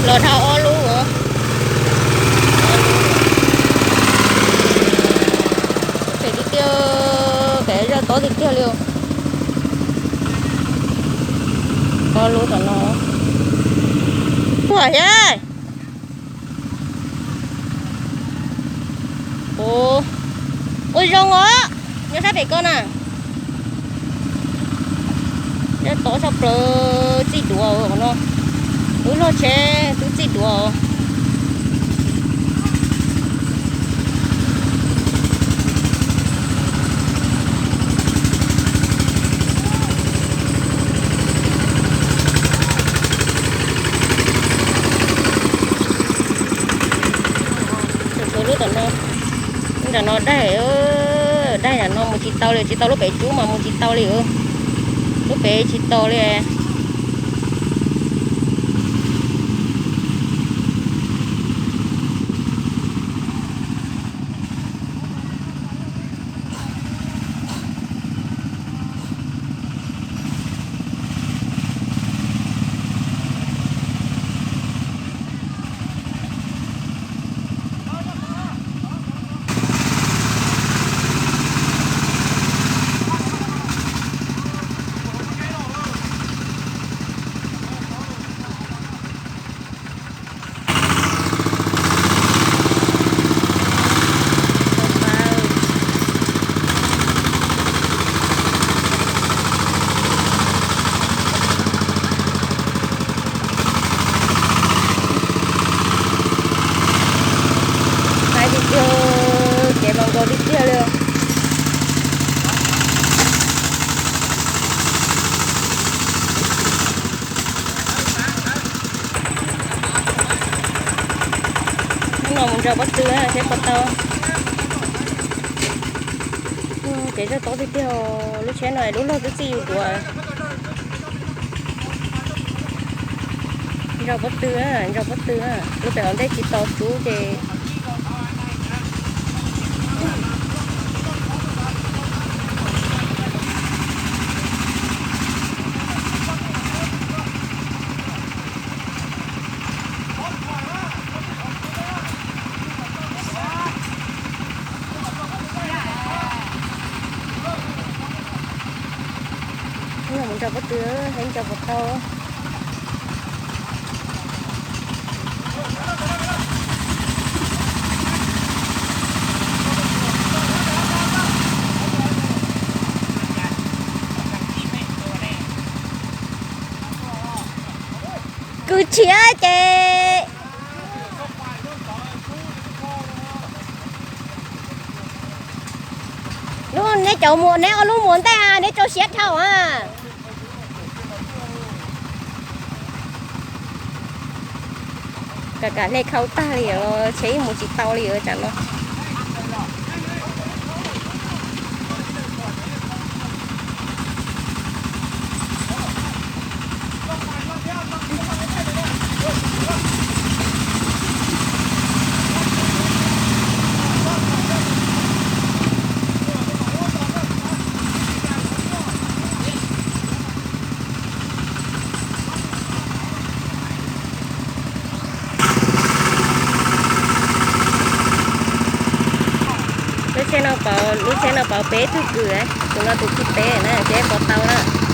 Los dhau ob lub. Phem tiag tiag, phem zaj tob tiag tiag li. Ob lub tom no. Ua thiab. Ua zoo os, nyob sab pem ko na. Zaj tob tshaj plaws txij duav no. Lub log tsheb twb txij duav. Lub tom no, nram no daig, daig nram no mus tsis tau li, tsis tau lub pem cub mas mus tsis tau li. Lub pem tsis tau li. Ntxhab tiag tiag, kev mas nkaus tiag tiag li. Hnub no mus nraus pob tw seb puas tau. Kev zaj tob tiag tiag, lub tsheb no lub log twb txij yus duav. Nraus pob tw, nraus pob tw, lub pem hauv ntej tsis tau cub ces. Mus nraus pob tw, saib nraus puas tau. Kwv tshiab ces. Neb cov muam, neb ob lub muam ntej neb rau siab dhau a. Kam kam hle khau tag li os, tsheb mus tsis tau li os tsam no. Lub tsheb no pauv, lub tsheb no pauv peb tug kws, tus no tus thib peb na, seb puas tau na.